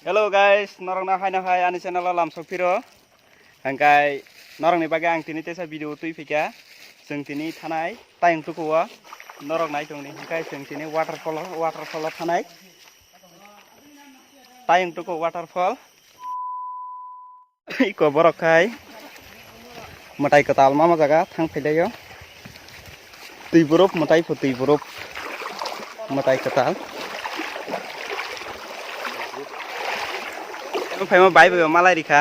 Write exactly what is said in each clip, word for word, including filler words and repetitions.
Hello guys, norokno haino hai ani channel o lamsok phiro. Hingkai norokni bagwi ang tini tesa video twi phika. Chwng tini thanai tayung tukuo. Norok nai tongni hingkai chwng tini waterfall o, waterfall o thanai. Tayung tukuo waterfall. Iko borok khai mwtai kwtal mama jaga thang phailaio. Twi borok mwtai pho twi borok mwtai kwtal. Emo phaima bai bai malai rikha.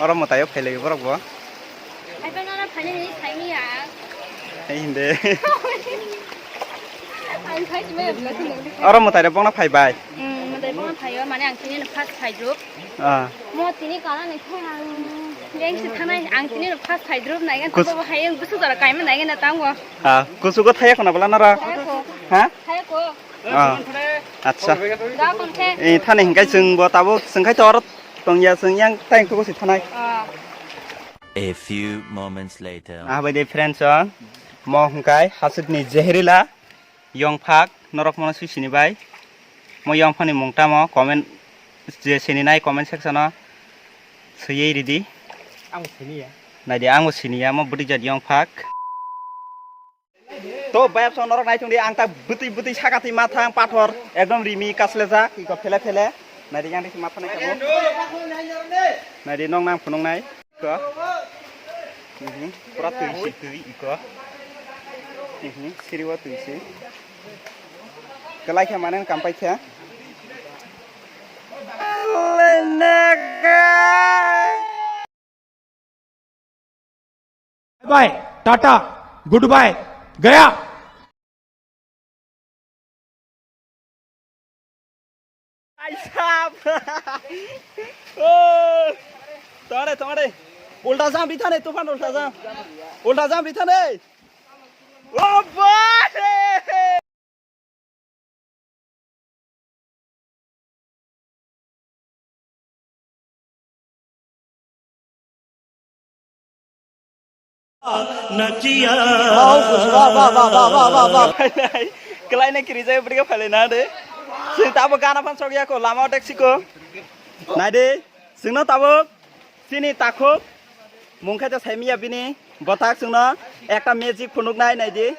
Oro mwtaio phailaio borok bo. Hai phano na phani ni thaini ya. Hai hinde. Ang khai sima ya bla sini. Oro mwtai rok bongna phai bai. Hmm, mwtai bongna phaio mane ang tini no first phai jok. Ah. Mo tini kana ni khai ang. Yang si thanai ang tini no first phai jok nai kan. Kus- to bo hai ang busu jara kai ma nai kan tang wo. Ah, kusugo thaya khona bala nara. Thaya ko. Ha? Thaya ko. Ah. Acha. Ga kon the. Eh, thani hingkai chwng bo tabuk chwng khai to oro tongya chwng yang tayung tugo si thanai. Ah. A few moments later. Ah, bai de friends, oh. Mo hingkai hasukni jeherila yongphak norok mono sui sini bai. Mo yongphani mung tamo comment je sini nai comment section o suyei ridi. Ang sini ya. Nai de ang sini ya mo budi jat yongphak. To bayap song norok nai tongdi ang ta bwtwi bwtwi sakati mathang pathor ekdom rimi kaslejak iko phele phele. Nai di yang di matha nai kabo. Nai di nong nang phunung nai. Iko. Mhm. Pura twi si twi iko. Mhm. Siriwa twi si. Kelai khe manen kampai khe. Bye, tata, goodbye, gaya. Bhai sahab. Oh, tongare, tongare. Ulta jam ri thane, tufan ulta jam. Ulta jam ri thane. Oh, boy. Nachiya. Wow, wow, wow. Kelaina kiri jai beri ka phalai na de. Sing tabo gana phan sok ya ko lama otek siko. Nai de, sing no tabo. Chini takhuk, mung khe ta saimiya bini, bothak chwngno ekta magic phunuknai, naidi.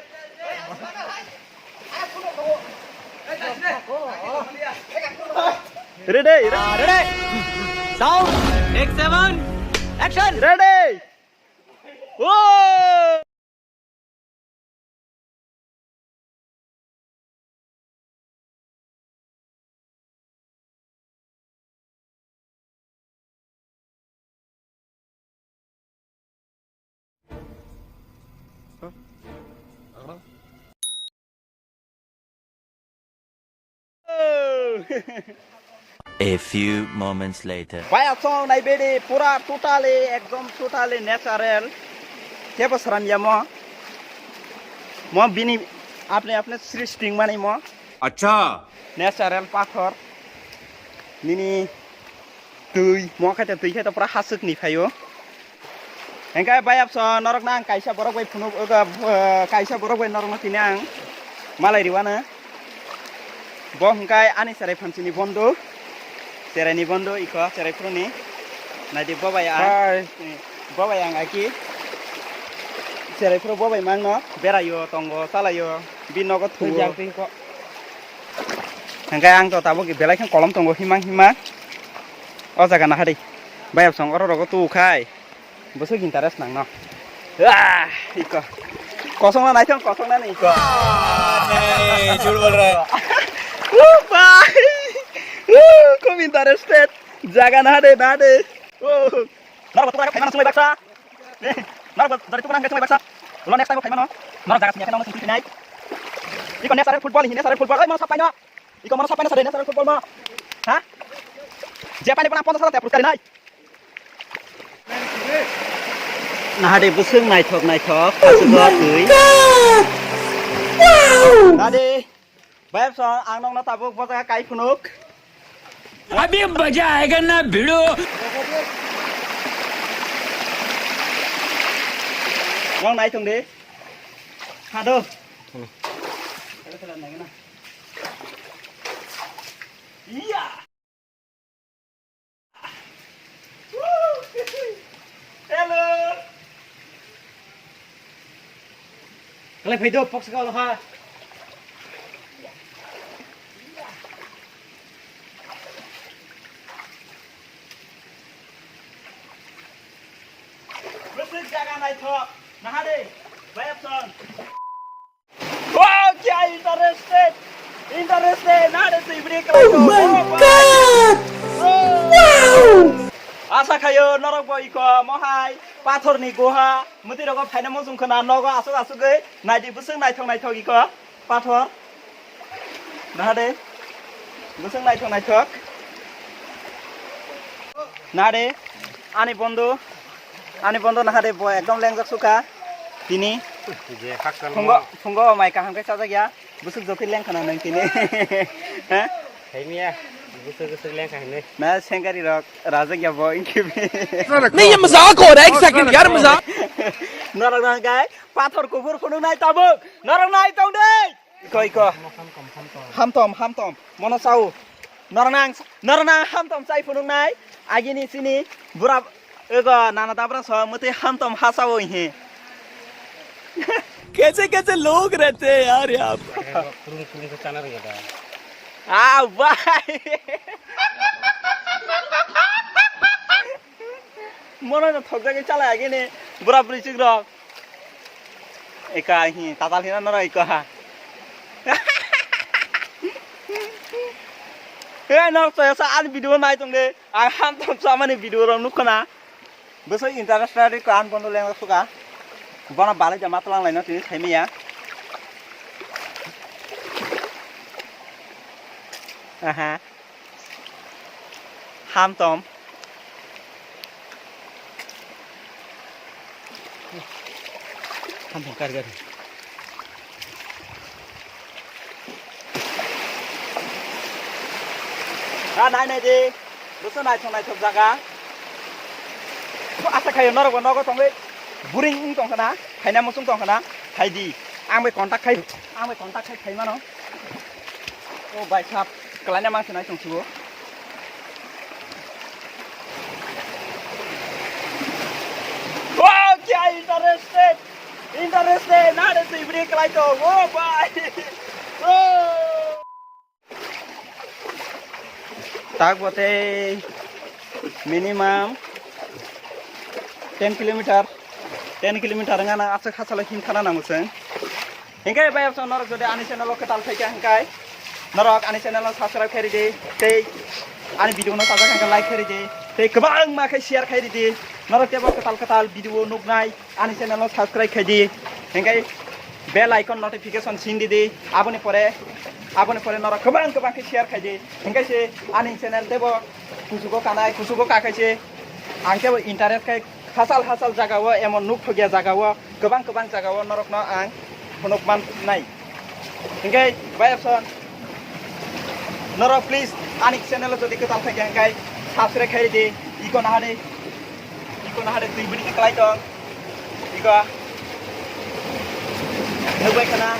Ready, ready. Ready. Sound, take seven, action. Ready. Oh! A few moments later. Baya song nai bedi pura totally ekdom totally natural. Kebo sram ya mo. Mo bini apne apne srishti mani mo. Acha. Natural pathor. Nini twi mo khaite twi khaite pura hasuk ni phaio. Hengkai bayap so norok na ang kaisa borok bai phunuk, uh, kaisa borok bai norok no tini ang malai riwana. Bo hingkai ani cherai phanchini bondo, cherai ni bondo iko cherai phuru ni. Naidi bo bai ang, hai. Bo bai ang aki cherai phuru bo bai mangno berayo tongo chalayo bi nogo thuo. Hingkai ang to tabuk belai khe kolom tongo himang himang. O jaga naha di. Bayap song oro rogo tu khai. Bwswk interest nangno. Ah, iko. Kosong na naithok, kosong na ni iko. Nahi, jhut bol raha hai. Oh, bhai. Oh, khub interested. Jaga naha de, naha de. Oh. Norok botu khaimano sumai baksa. Norok botu dari tukuna hingke sumai baksa. Ulo next time khaimano. Norok jaga sini khaimano sini nai. Iko next are football, ini next are football. Oi, mano sap paino. Iko mano sap paino sare next are football ma. Ha? Je paino pona ponchas hajar taka puraskar nai. Naha de bwswk naithok naithok, hasuk o twi. Dadi, bayap song, ang nokno tabuk bo jaga kai phunuk. Abhi maza aayega na bhidu. Nong nai thung de. Hado. Hmm. Nai na. Kalai phai do, pok saka lo ha. Bwswk jaga naithok, naha de, bayapson. Wow, kya interested, interested, naha de twi bwrwi kwlai. Oh my God! Wow! Asa khayo norok bo iko mohai pathor ni guha, mwtwi rogo phaina muchung khna nogo aswk aswk gwi naidi bwswk naithok naithok iko. Pathor. Naha de. Bwswk naithok naithok. Naha de. Ani bondo. Ani bondo naha de bo ekdom lengjak suka. Tini. Je hakchal phungo, mo. Phungo mai kaham khe chajak ya. Bwswk jothi leng khna nang tini. Ha? Haimiya. Bwswk bwswk leng kha hinwi. Na sengari rok rajak ya bo inkibi. नहीं, ये मजाक हो रहा है, एक सेकंड यार, मजाक। Norok nang kai pathor kuphur phunuk nai tabuk. Norok nai tong de. Iko, iko. Hamtom, hamtom. Mono sao. Nornang, nornang hamtom chai phunuknai. Agini chini bura ego nana dabra so mwtwi hamtom ha sao he. कैसे कैसे लोग रहते हैं यार यहाँ पर। Kurung kurung khe chana rwngya da. Ah, bai. Mono no thokjagwi chala agini bura bwrwi chikrok. Eka hi tatal hina noro eko ha. He nok soya sa ani video nai tong de. Ang ham tom sa mani video rok nuk khna. Bwsai interest ri kan bondo leng suka. Bono balai jama tlang lai no tini sai maya. Aha. Ham tom. Ham tom kar kar. Ah, nai nai di. Bwswk naithok naithok jaga. Asa khayo norok bo nogo tongwi. Buring wng tong khna, khaina muchung tong khna, khai di. Ang bai contact khai, ang bai contact khai, khai mano. O bai sap, kelaina mang sinai tong sibo. Wow, kya interested, interested, na de twi bri kelai tong, o bai. Oh. Tak bo tei minimum ten kilometer, ten kilometer wngkha na aswk hachalo himthana nango chwng. Hinkhe bai absong norok jodi ani channel o kwtal phaikha hinkhe norok ani channel no subscribe khairidi tei ani video no sajak hinkhe like khairidi tei kwbangma khe share khairidi norok teibo kwtal kwtal video nuknai. Ani channel no subscribe khai di, hinkhe bell icon notification sin di di, aboni pore, aboni pore norok kwbang kwbang khe share khai di, hinkhe se ani channel tebo kuchugo kanai, kuchugo kakhai se, ang tebo interest khai hachal hachal jaga o, emon nuk thokya jaga o, kwbang kwbang jaga o norok no ang phunuk man nai. Hinkhe bai absong norok please ani channel o jodi kwtal phaikha hinkhe subscribe khai di, iko nahadi. Iko nahade twi bini kwlai tong. Iko. Nukbai khana.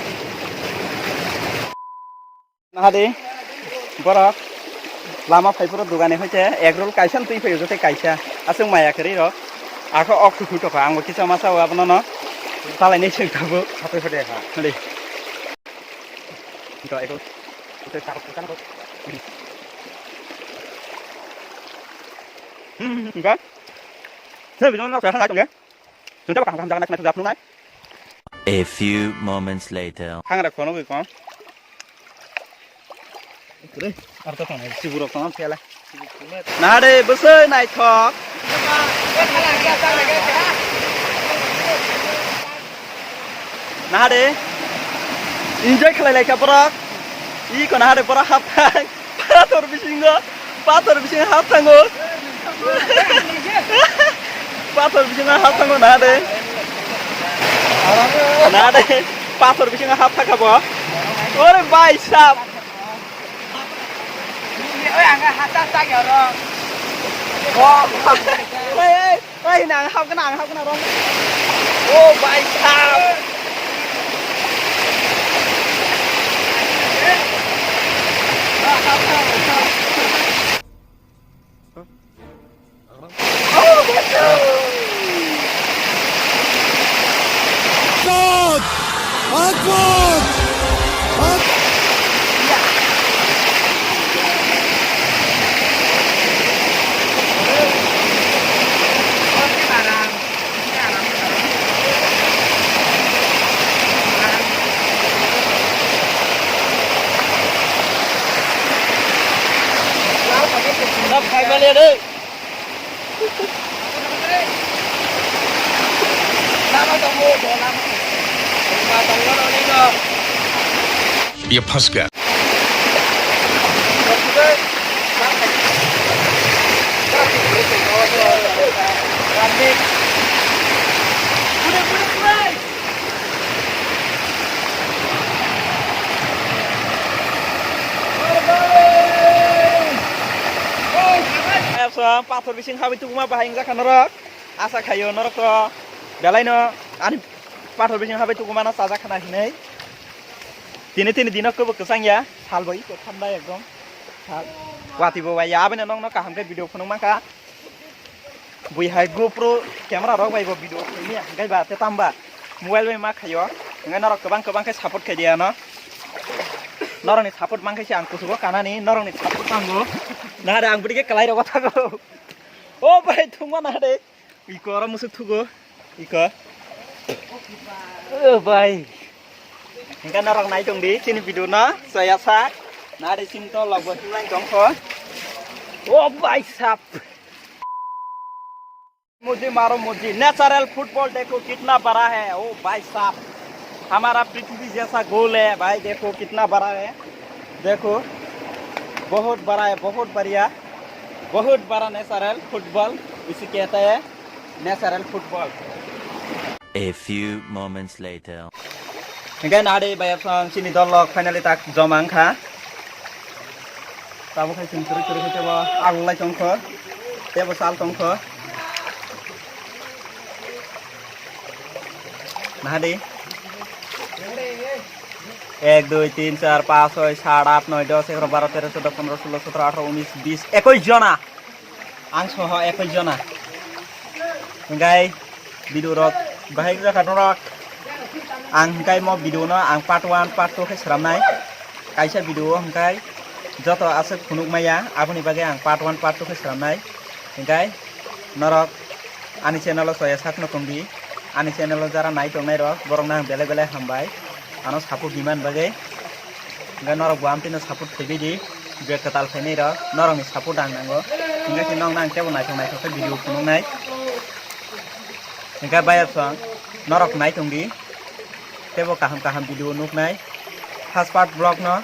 Nahade. Borok. Lama phai phuru dugani hoite egg roll kaisa twi phaio jote kaisa. Aswk maya kwrwi rok. Akho ok thukhu tokha. Ang bo kisa masa o abono no. Talai nei seng tabo. Hatai hote ha. Hadi. Iko egg roll. Ito tarok kan ko. Hmm, enggak. Saya bilang nak saya nak ya. Sudah bakal jaga nak nak nai. A few moments later. Hangra kono gwi kon. Kre, arta kono siburok kono phiala. Nare bwsai naithok. Nare enjoy khlai lai kha borok. I kono hare borok hapthang. Pathor bisingo, pathor bisingo hap thango. Pathor bisingo hap thango na de. Na de, pathor bisingo hap thaka bo. Ore bhai sahab. Oi, ang hata sa gyaro. Oi, oi. Oi, nang hap kana, ang hap kana, rong. Oh, bhai sahab. Khai maliya de. Lama tongo, bo lama. Lama tongo, nini no. Ye phas gaya. Pathor bising habi tuguma bahai wngjakha norok. Asa khaio norok to belaino ani pathor bising habi tuguma no chajak khana hinwi. Tini tini dino kwbwk kwchang ya, sal bo iko thanda ekdom. Sal. Wati bo bai ya, aboni nokno kaham khe video phunuk mankha. Bui hai GoPro camera rok bai bo video phunukya, hwnkhe ba te tamba mobile bai ma khaio. Hwnkhe norok kwbang kwbang khe support khai di ano. Norokni support mankhe se ang kusugo kanani, norokni support nango. Nahade ang bwrwi khe kwlai rogo thango. O bai thungma nahade. Iko oro musuk thugo. Iko. O bai. Hingke norok nai tong di chini video no chaya sak. Nari chini to log bo thumlai tong kho. O bhai sahab. मुझे मारो मुझे। Natural football देखो कितना बड़ा है। ओ भाई साहब, हमारा पृथ्वी जैसा गोल है भाई, देखो कितना बड़ा है। देखो, बहुत बड़ा है, बहुत बढ़िया। बहुत बड़ा नेचुरल फुटबॉल, इसे कहते हैं natural football. A few moments later. Hingke nari bai apsang chini dol lok finally tak joma wngkha. Tabuk hai chwng kwrwi kwrwi khe tebo alulai tongkho, tebo sal tongkho. Nahadi. Ek, dui, tin, char, panch, choi, sat, at, noi, dos, egaro, baro, tero, choddo, pondro, sullo, sotro, atharo, unis, bis, ekoi jona. Ang soho ekoi jona. Hingkai video rok bahai wngkha norok. Ang hingkai mo video no ang part one, part two khe sramnai. Kaisa video o hingkai joto aswk phunuk maya, aboni bagwi ang part one, part two khe sramnai. Hingkai norok ani channel o soya sakno tongdi. Ani channel o jara nai tongnai rok, borok no ang belai belai hambai. Ano support di man bagwi. Hingke norok bo amtwi no support khlaibai di, je kwtal khainai rok, norok ni support ang nango. Hingke se nokno ang tebo naithok naithok khe video phunuknai. Hingke bayar song norok nai tong di, tebo kaham kaham video nuknai. First part vlog no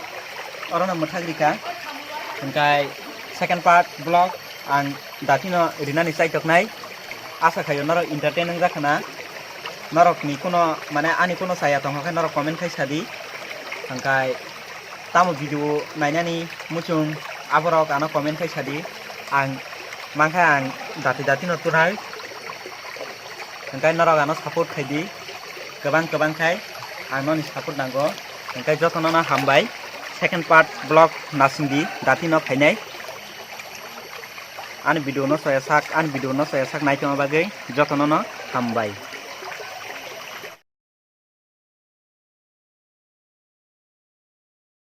orono mwthak rikha, hingke second part vlog ang datino rinani chaitoknai. Asa khaio norok entertain wngjakha na, norokni kuno, mane, ani kuno chaya tongkha khe norok comment khai sadi. Hingkai tamo video nainani muchung aborok ano comment khai sadi. Ang mankha ang dati dati no tunai. Hingkai norok ano support khaidi, kwbang kwbang khai ang noni support nango. Hingkai jotono no hambai, second part vlog nasingdi dati no phainai. Ani video no soya sak, ani video no soya sak naitongma bagwi jotono no hambai.